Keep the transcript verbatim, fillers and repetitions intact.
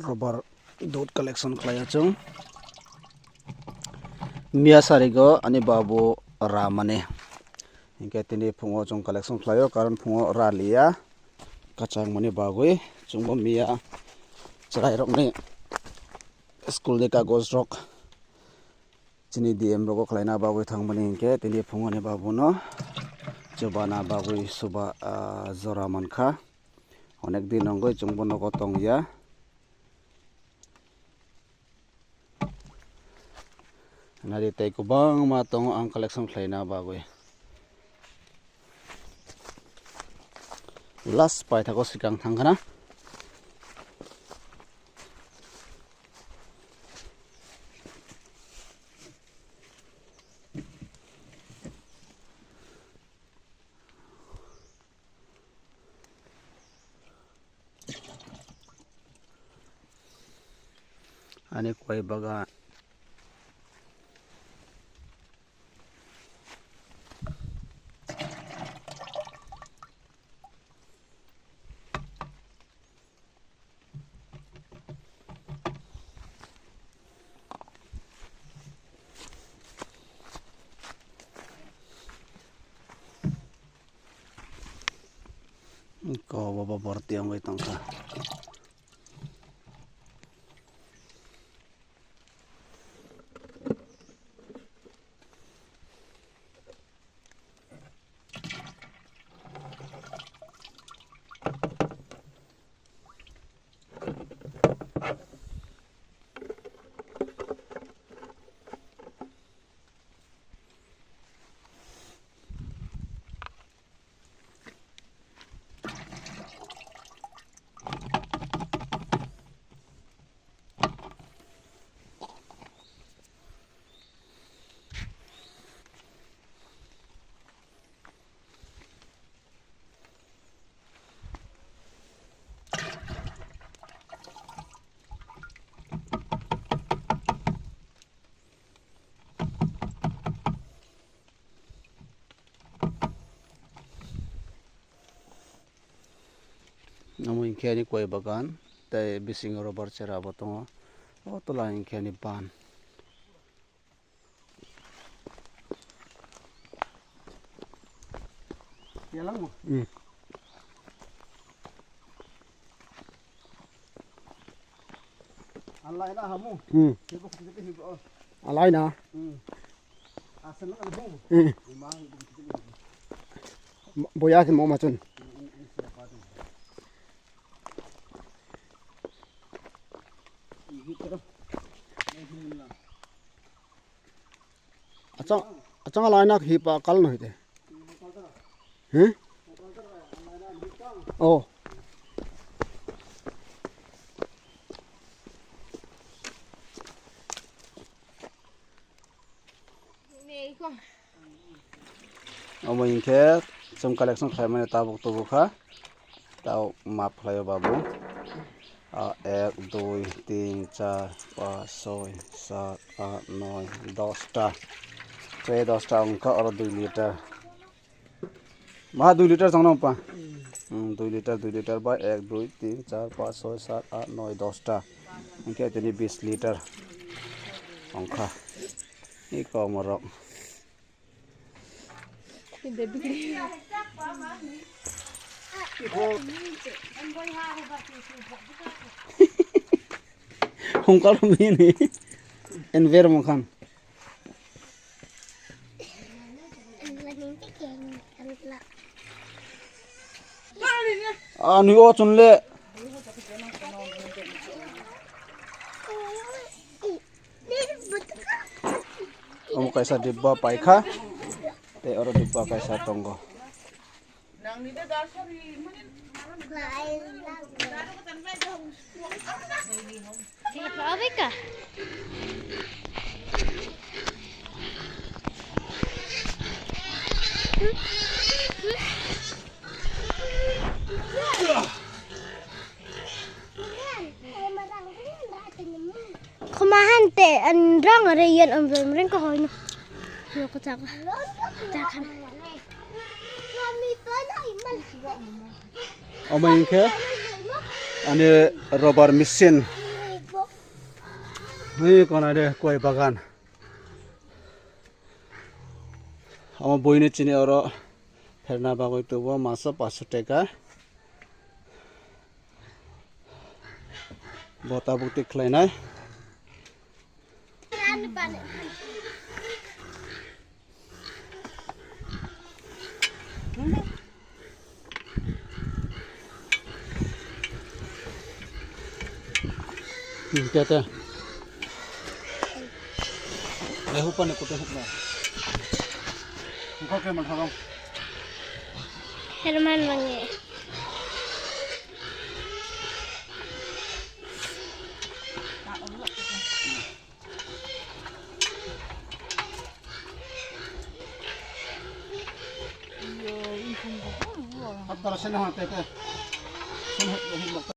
Rubber dud collection khlai o chwng. Miya sarigo ani babu ramani. Hinkhe tini phungo chwng collection khlai o, karon phungo ra liya. Kwchangmani bagwi chwngbo miya chwrairokni school ni kagoj rok chini D M rogo khlaina bagwi thangmani hinkhe tini phungoni babuno chubana bagwi suba, ah, jora mankha. Onek din wngwi chwngbo nogo tongya. Nari tei kwbangma tongo ang collection khlaina bagwi. Last paithago swkang thangkhana. Ani koi bagan. Ko baba borti wngwi tongkha. Omo hinkhe ani koi bagan tei bisingo rubber chera bo tongo. O tola hinkhe ani ban. Hmm. Alaina. Hmm. Alaina. Hmm. Hmm. Boya se mo machun. Achang, achang alaina hi pa kal no hite. Hmm? Oh. Omo hinkhe chwng collection khlaimani tabuk tubukha. Tao map khlaio babu. Ah, ek, dui, tin, char, pas, soi, sat, at, noi, dosta. Tei dosta wngkha oro dui liter. Ma dui liter chwngno pa? Hmm, dui liter, dui liter ba ek, dui, tin, char, pas, soi, sat, at, noi, dosta. Hinkhe tini bis liter wngkha. Ni komorok. Hongkar mini enver mokhan. Ani o chunle. Omo kaisa dibba paikha, tei oro dibba kaisa tongo. Khoma han te an rang are yan am rang rang ka hoino. Yo ko ta ka. Ta kan. Omo hinkhe ani rubber machine Ni kona de koi bagan. Amo buini chini oro pherna bagwi tubo maso paso teka. Bota bukti khlainai. Hmm, tete. Eh, hupa ne kute hukna. Hupa ke man harong. Herman mangi. Hap dara sene hon tete. Sene hon tete.